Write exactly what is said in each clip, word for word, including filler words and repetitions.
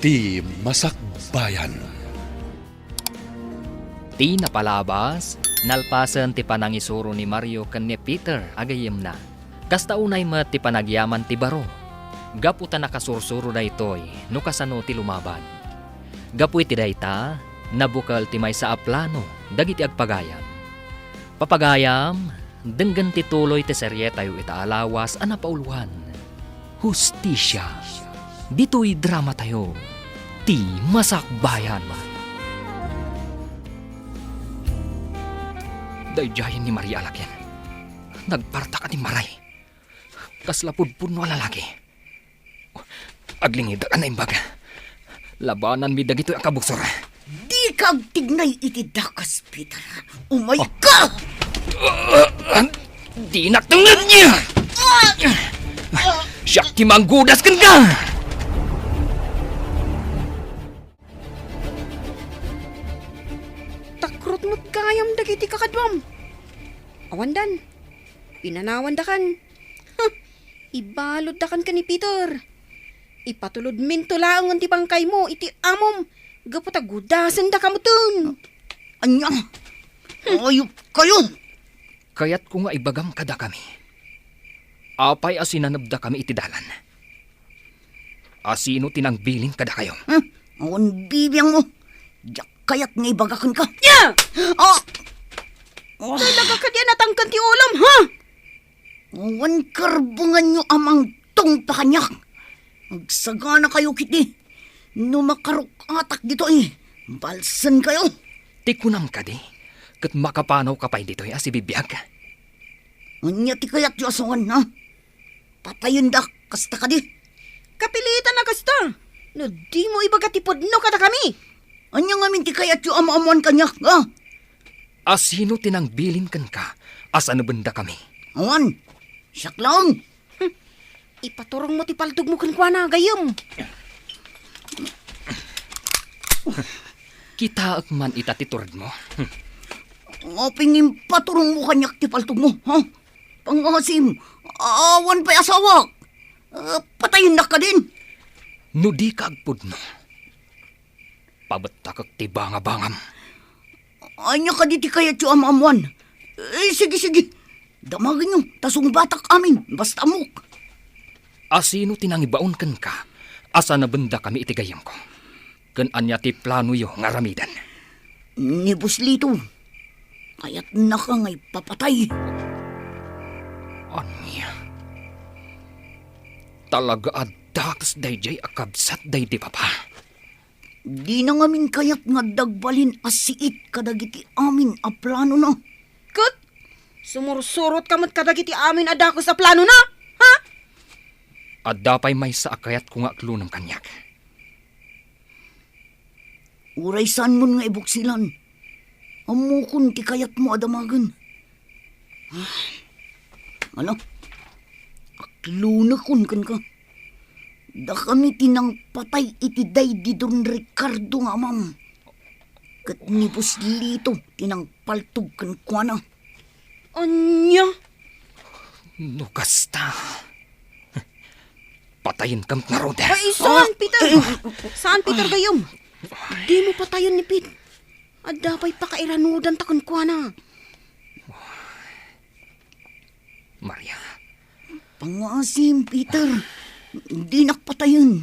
Ti Masakbayan. Ti napalabas, nalpasen ti panangisuro ni Mario ken ni Peter a gayyemna. Kasta unay met ti panagyaman ti baro, gapu ta nakasursuro daytoy no kasano ti lumaban. Gapu iti dayta, nabukel ti maysa a plano dagiti agpagayam. Papagayam, denggen ti tuloy ti serietayo ita a lawas a napauloan, Hustisia. Ditoy dramatayo, Ti Masakbayan. Daydiayen ni Maria a lakin. Nagpartak a dimmaray. Kasla pudpudno a lalaki. Aglingidak a naimbag. Labananmi dagitoy a kabusor. Dika agtignay iti dakes, Peter. Umayka! Dinak tengnged! Siak ti manggudas kenka! Takrot met gayam dagiti kakaduam. Awandan. Pinanawandakan. Huh! Ibaluddakan ken ni Peter. Ipatulodminto laengen ti bangkaymo iti amom gapu ta gudasendakamoten. Ania? Ayupkayo! Kayatko nga ibagam kadakami. Apay a sinanebdakami iti dalan? Asino ti nangbilin kadakayo? Hmm? Awan bibiangmo. Diak kayat nga ibaga kenka. Nia! Ah! Ah! Talaga kadi a natangken ti ulom, ha? Awan karbenganyo a mangtungpa kaniak. Agsaganakayo ketdi. No makaruk-atak ditoy, balsenkayo. Ti kunam kadi, ket makapanawka pay ditoy a sibibiag? Ania ti kayatyo a sawen, ha? Patayendak, kasta kadi? Kapilitan a kasta, no dimo ibaga ti pudno kadakami. Ania ngamin ti kayatyo a maammoan kaniak, ha? Asino ti nangbilin kenka a sanebendakami? Awan, siak laeng. Hmm. Ipaturongmo ti paltogmo kenkuana, gayyem. Kitaek man ita ti turedmo. Hmm. Apay nga impaturongmo kaniak ti paltogmo, ha? Pangasim, awan pay asawak. Ah, patayennak kadin. No dika agpudno, pabettakek ti bangabangam. Ania kadi ti kayatyo a maammoan? Eh, sige, sige. Damagenyo, ta sungbatak amin, basta ammok. Asino ti nangibaon kenka a sanebendakami iti gayyemko? Ken ania ti planoyo nga aramiden? Ni Boss Lito, kayatnaka nga ipapatay. Ania? Talaga a dakes daydiay a kabsat daydi Papa. Dina ngamin kayat nga adda agbalin a siit kadagiti amin a planona. Ket sumursurotka met kadagiti amin a dakes a planona, ha? Adda pay maysa a kayatko nga aklonem kaniak. Uray saanmon nga ibuksilan, ammokon ti kayatmo a damagen. Ah, ala, aklonekon kenka. Dakami ti nangpatay iti daydi Don Ricardo nga amam. Ket ni Boss Lito ti nangpaltog kenkuana. Ania? No kasta, patayenka met ngarud. Ay, saan, Peter? Saan, Peter, gayyem? Dimo patayen ni Pete. Adda pay pakairanudanta kenkuana. Maria. Pangasim, Peter. Dinak patayen.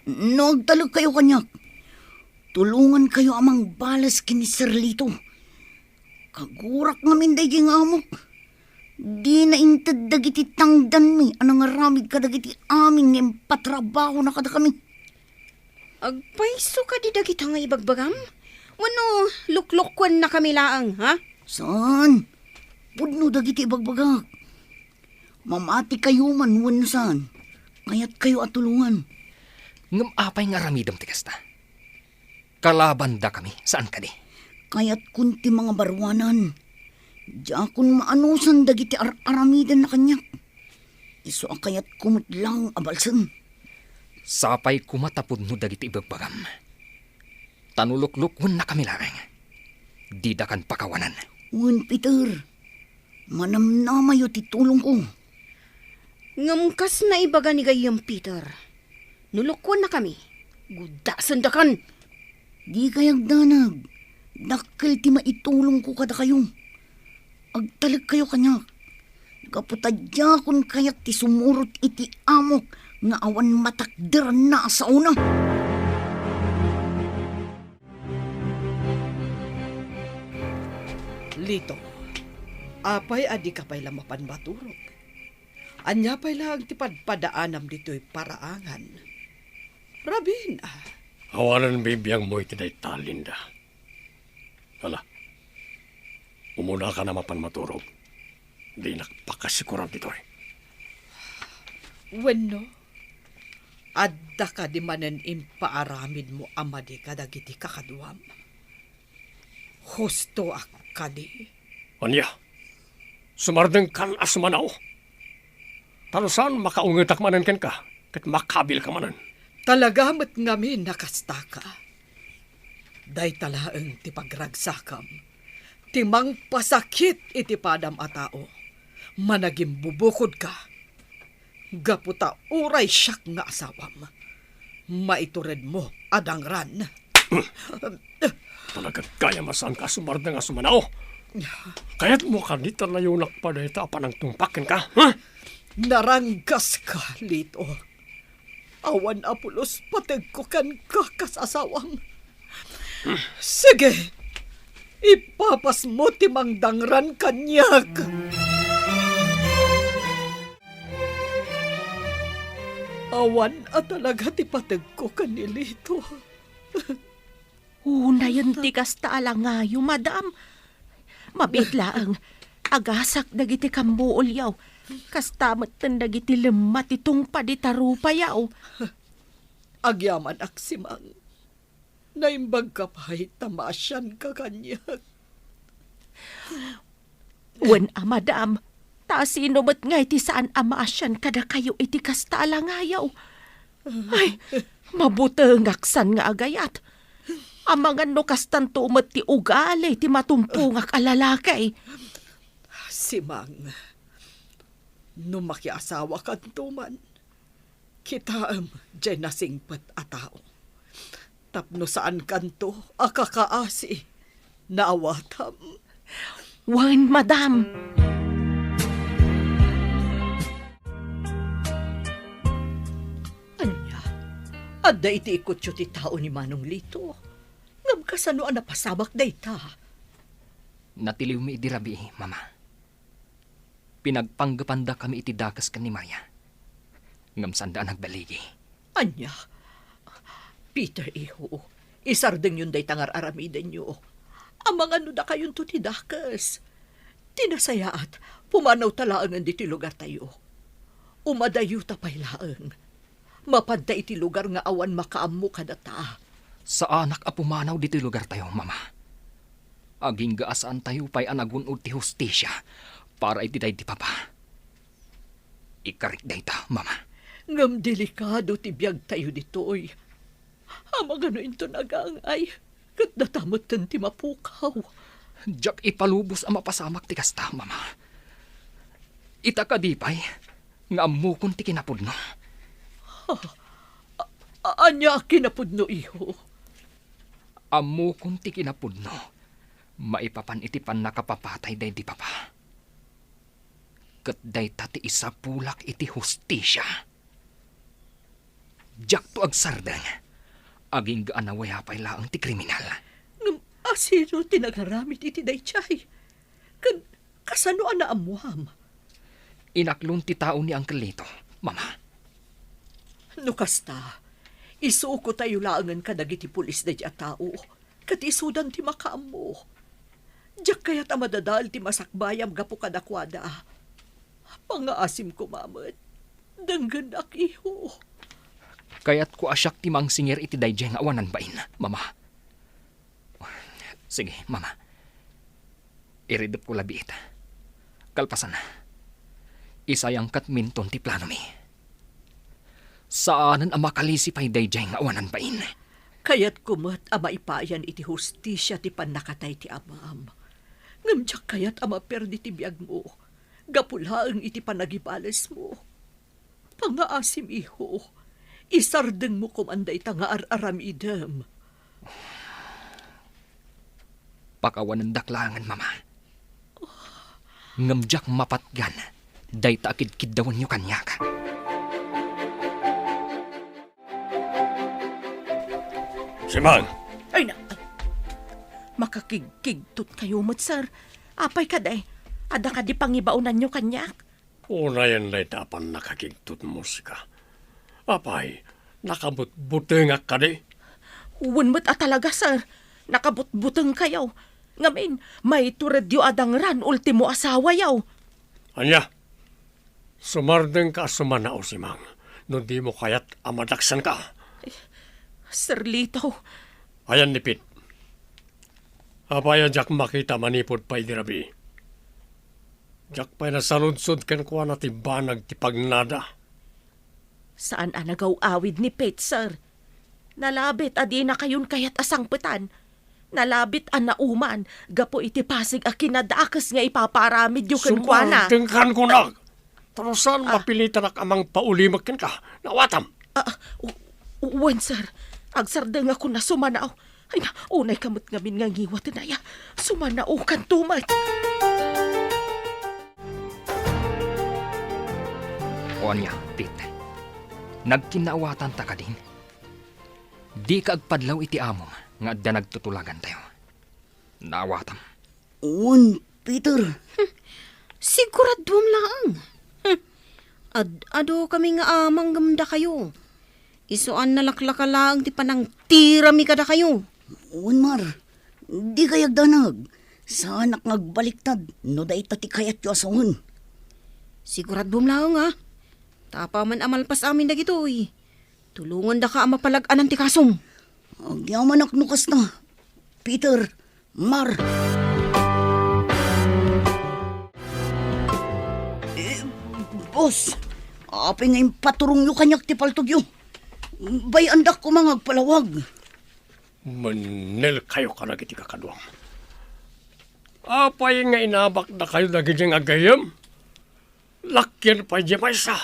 No agtalekkayo kaniak, tulongankayo a mangbales ken ni Sir Lito. Kagurak ngamin daydi nga amok. Dina inted dagiti tangdanmi a nangaramid kadagiti amin nga impatrabahona kadakami. Agpayso kadi dagita nga ibagbagam? Wenno luklokuennakami laeng, ha? Saan? Pudno dagiti ibagbagak. Mamatikayo man wenno saan, kayatkayo a tulongan. Ngem apay nga aramidem ti kasta? Kalabandakami, saan kadi? Kayatkon ti mangabaruanan. Diakon maanusan dagiti ar-aramidenna kaniak. Isu a kayatko met laeng a balsen. Sapay koma ta pudno dagiti ibagbagam. Ta no luklokuennakami laeng, didakan pakawanan. Wen, Peter, manamnamayo ti tulongko. Ngem kas naibaga ni gayyem Peter, no lukkuennakami, Gudasendakan! Dikay agdanag. Dakkel ti maitulongko kadakayo. Agtalekkayo kaniak. Gapu ta diakon kayat ti sumurot iti amok nga awan matakderanna a saona. Lito, apay a dika pay la mapan maturog? Ania pay laeng ti padpadaanam ditoy paraangan? Rabin, ah. Awanen bibiangmo iti dayta, Linda. Ala, umunaka a mapan maturog. Dinak pakasikoran ditoy. Wenno, adda kadi manen impaaramidmo a madi kadagiti kakaduam? Hustoak kadi? Ania? Sumardengkan a sumanao? Ta no saan, makaungetak manen kenka, ket makabilka manen. Talaga met ngamin a kastaka. Dayta laeng ti pagragsakam, ti mangpasakit iti padam a tao. Managimbubukodka. Gapu ta uray siak nga asawam, maituredmo a dangran. Talaga gayam a saanka a sumardeng a sumanao. Kayatmo kadi ta layonak pay dayta a panangtungpak kenka, ha? Naranggaska, Lito. Awan a pulos pategko kenka kas asawam. Sige, ipapasmo ti mangdangran kaniak. Awan a talaga ti pategko ken ni Lito. Unayen ti kasta a langayo, madam. Mabiit laeng, agasak dagiti kammuolyo. Kasta metten dagiti lemma ti tungpad iti rupayo. Agyamanak, Simang. Naimbagka pay ta maasianka kaniak. Wen a, madam, ta sino met ngay ti saan a maasian kadakayo iti kasta a langayo? Ay, mabutengak san nga agayat. Amangan no kastanto met ti ugali ti matumpongak a lalaki. Simang, no makiasawakanto man, kitaem diay nasingpet a tao. Tapno saankanto a kakaasi, naawatam? Wen, madam. Ania? Adda iti ikutyo ti tao ni Manong Lito. Ngem kasano a napasamak dayta? Natiliwmi idi rabii, Mama. Pinagpanggepandakami iti dakes ken ni Maria. Ngem saanda a nagbaligi. Ania? Peter, iho, isardengyon dayta nga ar-aramidenyo. Amangan no dakayonto ti dakes. Ti nasayaat, pumanawta laengen ditoy lugartayo. Umadayota pay laeng. Mapanta iti lugar nga awan makaammo kadata. Saanak a pumanaw ditoy lugartayo, Mama. Agingga a saantayo pay a nagun-od ti hustisia para iti daydi Papa. Ikarik dayta, Mama. Ngem delikado ti biagtayo ditoy. Amangan no inton agaangay, ket data metten ti mapukaw. Diak ipalubos a mapasamak ti kasta, Mama. Ita kadi pay nga ammokon ti kinapudno. Ha? A-, a-, ania a kinapudno, iho? Ammokon ti kinapudno maipapan iti pannakapapatay daydi Papa. Ket dayta ti isapulak iti hustisia. Diakto agsardeng, agingga a nawayaw pay laeng ti kriminal. Ngem asino ti nagaramid iti daydiay? Ken kasano a naammuam? Inaklon ti tao ni Uncle Lito, Mama. No kasta, isukotayo laengen kadagiti pulis daydiay a tao, ket isudan ti makaammo. Diak kayat a madadael ti masakbayam gapu kadakuada. Pangaasim koma met. Denggennak, iho. Kayatko a siak ti mangsinger iti daydiay nga awanan bain, Mama. Sige, Mama. Iridepko labiit. Kalpasan, isayang ket minton ti planomi. Saanen a makalisi pay daydiay nga awanan bain. Kayatko met a maipayan iti hustisia ti pannakatay ti amam. Ngem diak kayat a maperdi ti biagmo gapu laeng iti panagibalesmo. Pangaasim, iho. Isardengmo koman dayta nga ar-aramidem. Pakawanendak laengen, Mama. Ngem diak mapatgan dayta a kidkiddawenyo kaniak. Simang! Ay, na, ay, makakigkigtot kayo met, sir. Apay kadi? Adda kadi pangibaonanyo kaniak? Unayen dayta a pannakakigtotmo, sika. Apay, nakabutbutengak kadi? Wen met a talaga, sir. Nakabutbuteng kayo. Ngamin, maituredyo a dangran ultimo asawayo. Ania? Sumardengka a sumanao, Simang, no dimo kayat a madaksanka. Sir Lito. Ayan ni Pete. Apay a diak makita manipud pay idi rabii? Diak pay nasaludsod kenkuana ti banag ti pagnada. Saan a nagaw-awid ni Pete, sir. Nalabit a dinakayon kayat a sangpetan. Nalabit a nauman gapu iti pasig a kinadakes nga ipapaaramidyo kenkuana. Sumardengkan kunak. Tapno saan mapilitanak a mangpaulimek kenka. Naawatam. Ah, ah, u-, u-, wen, sir. Agsardengakon a sumanao. Ay, na, unayka met ngamin nga ngiwaten aya. Sumanaokanto met. O ania, Pete? Nagkinnaawatanta kadin? Dika agpadlaw iti amom nga adda nagtutulagantayo. Naawatam. Wen, Peter. Hmm. Siguraduam laeng. Hmm. Ad-adu kami nga amang ngem dakayo. Isu a nalaklaka laeng ti panangtirami kadakayo. Wen, Mar. Dikay agdanag. Saanak nga agbaliktad no dayta ti kayatyo a sawen. Siguraduam laeng, a. Ta apaman a malpas amin dagitoy, tulongandaka a mapalag-anan ti kasom. Agyamanak no kasta, Peter, Mar. Eh, boss, apay nga impaturongyo kaniak ti paltogyo? Bay-andak koma nga agpalawag. Mennelkayo kadagiti kakaduam. Apay nga inabakdakayo dagiti nga gayyem? Lakian pay diay maysa.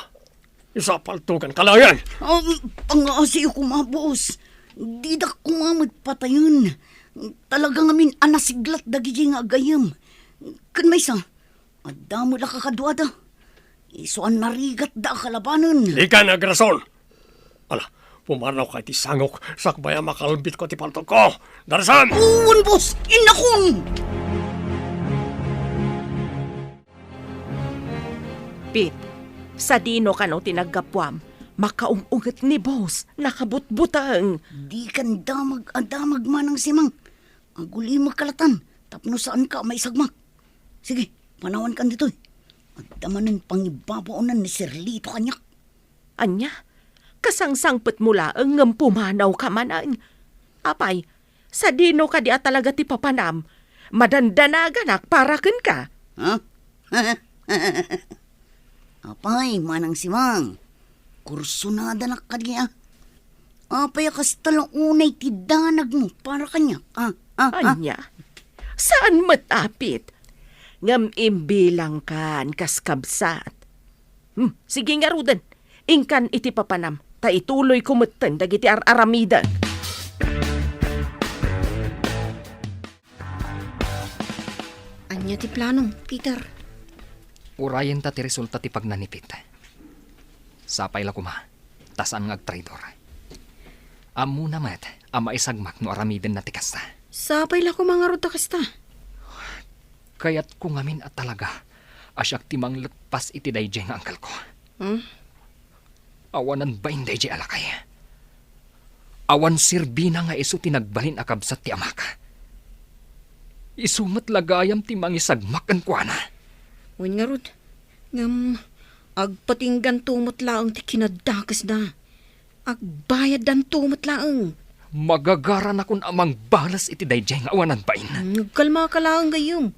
Isu a paltoganka laengen. Um, pangaasiyo koma, boss. Didak koma met patayen. Talaga ngamin a nasiglat dagiti nga gayyem. Ken maysa, adda met a kakaduada. Isu a narigatda a kalabanen. Dika nga agrason. Ala, pumarnawka iti sangok, sakbay a makalbitko ti paltogko. Darasam! Wen, boss! Innakon! Pete, sadino kano ti naggapuam? Makaum-unget ni boss, nakabutbuteng. Dikan damag a damag, Manang Simang. Agulimekka latan tapno saanka a maisagmak. Sige, panawankan ditoy. Adda manen pangibabaonan ni Sir Lito kaniak. Ania? Kasangsangpetmo laeng ngem pumanawka manen. Apay, sadino kadi a talaga ti papanam? Madandanaganak para kenka. Ha? Apay, Manang Simang, kursunadanak kadi a? Apay a kasta la unay ti danagmo para kaniak, a? A, a? Ania? Saan met, Pete. Ngem imbilangkan kas kabsat. Hmm, sige ngaruden. Inkan iti papanam, ta ituloyko metten dagiti ar-aramidek. Ania ti planom, Peter? Urayenta ti resulta ti pagna ni Pete. Sapay la koma, ta saan nga agtraidor. Ammona met a maisagmak no aramidenna ti kasta. Sapay la koma ngarud ta kasta. Kayatko ngamin a talaga a siak ti mangletpas iti daydiay nga angkelko. Hmm? Awanan bain daydiay a lakay. Awan serbina nga isu ti nagbalin a kabsat ti amak. Isu met la gayam ti mangisagmak kenkuana. Wen ngarud, ngem agpatingganto met laeng ti kinadakesda. Agbayaddanto met laeng. Magagaranakon a mangbales iti daydiay nga awanan bain. Hmm, agkalmaka laeng gayyem.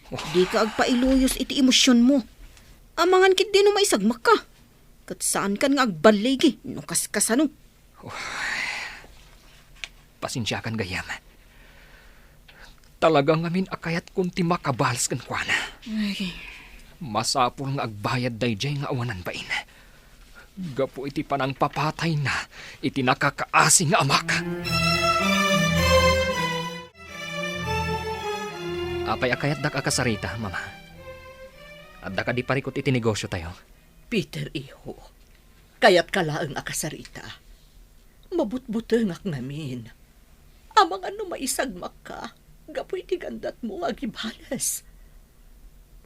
Oh. Dika agpailuyos iti emosionmo. Amangan ketdi no maisagmakka. Ket saankan nga agballigi no kaskasano. Pasensiakan gayyem. Talaga ngamin a kayatkon ti makabales kenkuana. Ay. Masapul nga agbayad daydiay nga awanan bain. gapu iti panangpapatayna iti nakakaasi nga amak. Apay a kayatdak a kasarita, Mama? Adda kadi parikut iti negosiotayo? Peter, iho, kayatka laeng a kasarita. Mabutbutengak ngamin. Amangan no maisagmakka gapu iti gandatmo nga agibales.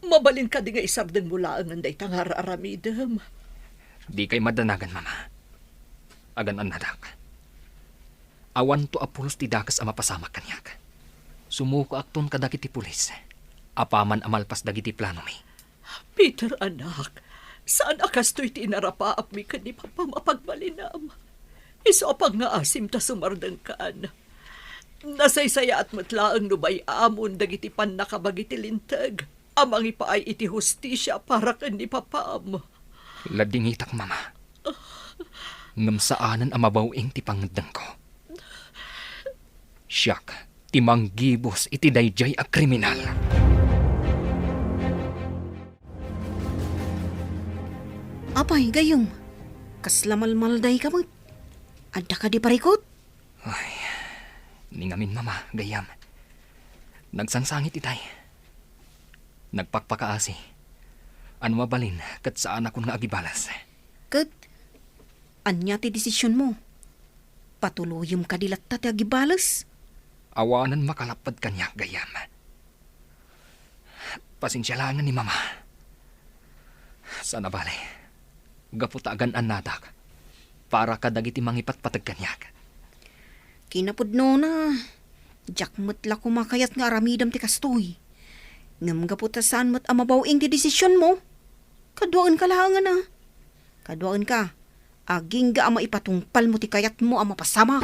Mabalin kadi nga isardengmo laengen dayta nga ar-aramidem? Dikay madanagan, Mama. Agan-annadak. Awanto a pulos ti dakes a mapasamak kaniak. Sumukoakton kadagiti pulis. Apaman a malpas dagiti planomi. Peter, anak, saan a kastoy ti inarapaapmi ken ni Papam a pagbalinam. Isu a pangngaasim ta sumardengkan. Nasaysayaat met laeng no bay-amon dagiti pannakabagi ti Linteg a mangipaay iti hustisia para ken ni Papam. Ladingitak, Mama. Ngem saanen a mabaw-ing ti pangngeddengko. Siak ti manggibus iti daydiay a kriminal. Apay, gayyem, kasla malmaldayka met. Adda kadi parikut? Ay, ni ngamin, Mama, gayyem. Nagsangsangit itay. Nagpakpakaasi. Ania mabalin ket saanakon nga agibales. Ket ania ti desisionmo? Patuloyem kadi latta ti agibales? Awanen makalapped kaniak, gayyem. Pasensia laengen ni Mama. Saan a bale, gapu ta agan-annadak para kadagiti mangipatpateg kaniak. Kinapudnona, diak met la koma kayat nga aramidem ti kastoy. Ngem gapu ta saan met a mabaw-ing ti desisionmo, kaduaenka laengen a. Kaduaenka, agingga a maipatungpalmo ti kayatmo a mapasamak.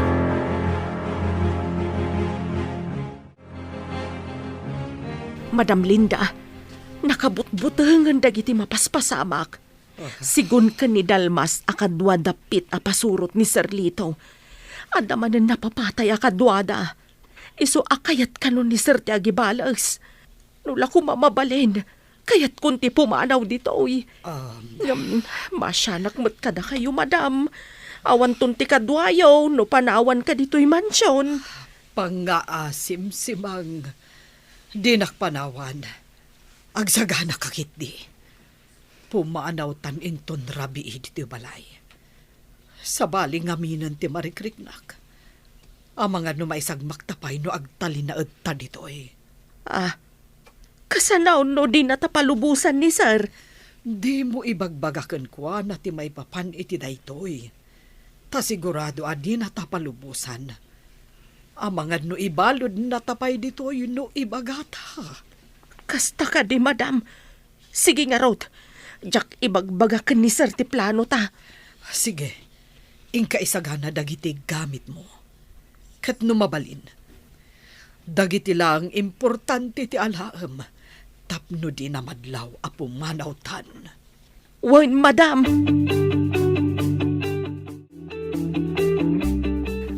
Madam Linda, nakabutbutengen dagiti mapaspasamak. Sigun ken ni Dalmas a kadua dapit a pasurot ni Sir Lito. Adda manen napapatay a kaduada. Isu a kayat kano ni Sir ti agibales. No la koma mabalin, kayatkon ti pumanaw ditoy. Um. Ngem, masianak met kadakayo, madam. Awanton ti kaduayo no panawanka ditoy mansion. Pangngaasim, Simang. Dinak panawan. Agsagana ka ketdi. Pumanawtan inton rabii ditoy balay. Sabali ngaminen ti marikriknak. Amangan no maisagmak ta pay no agtalinaedta ditoy. Ah, kasano no dinata palubosan ni Sir? Dimo ibagbaga kenkuana ti maipapan iti daytoy. Ta sigurado a dinata palubosan. Amangan no ibaludnata pay ditoy no ibagata. Kasta kadi, madam. Sige ngarud, diak ibagbaga ken ni Sir ti planota. Sige, inka isagana dagiti gamitmo. Ket no mabalin, dagiti laeng importante ti alaem tapno dina madlaw a pumanawtan. Wen, madam.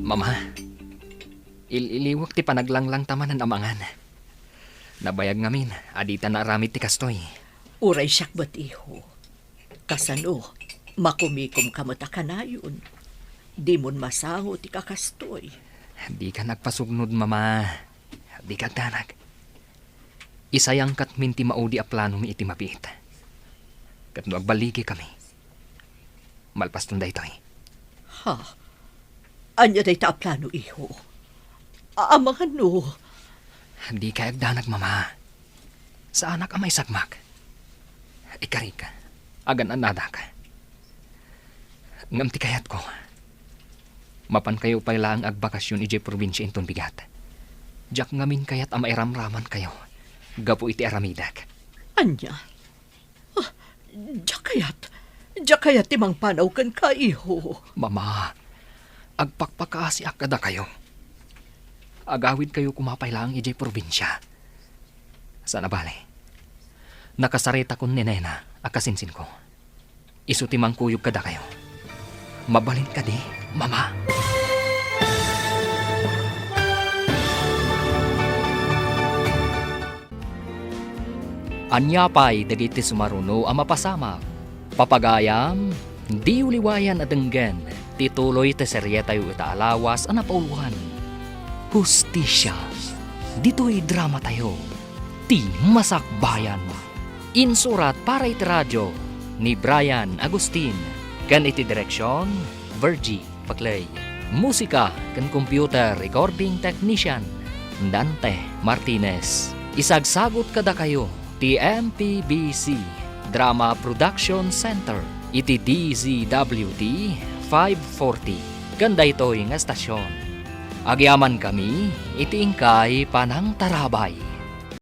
Mama, il-iliwek ti panaglanglang ta manen a mangan. Nabayag ngamin a dita naaramid ti kastoy. Uray siak met, iho. Kasano, makumikomka met a kanayon? Dimon masango ti kakastoy. Dika agpasugnod, Mama. Dika agdanag. Isayangkatmin ti maudi a planomi iti mabiit. Ket no agballigikami, malpaston daytoy. Ha? Ania dayta a plano, iho? A-, amangan no? Dika agdanag, Mama. Saanak a maisagmak. Ikarik, agan-annadak. Ngem ti kayatko, mapankayo pay laeng agbakasyon idiay probinsia inton bigat. Diak ngamin kayat a mairamramankayo gapu iti aramidek. Ania? Ah, diak kayat. Diak kayat ti mangpanaw kenka, iho. Mama, agpakpakaasiak kadakayo. Agawidkayo koma pay laeng idiay probinsia. Saan a bale, nakasaritakon ni Nena a kasinsinko. Isu ti mangkuyog kadakayo. Mabalin kadi, Mama? Ania pay dagiti sumaruno a mapasamak? Papagayam, Diyo liwayan a denggen ti tuloy ti serietayo ita a lawas a napauluan, Hustisia. Ditoy dramatayo, ti Masakbayan. Insurat para iti radio ni Brian Agustin ken iti direksion, Virgie Paclay. Musika ken computer recording technician, Dante Martinez. Isagsagut kadakayo ti M P B C Drama Production Center iti D Z W T five forty ken daytoy nga estasion. Agyamankami iti inkay panangtarabay.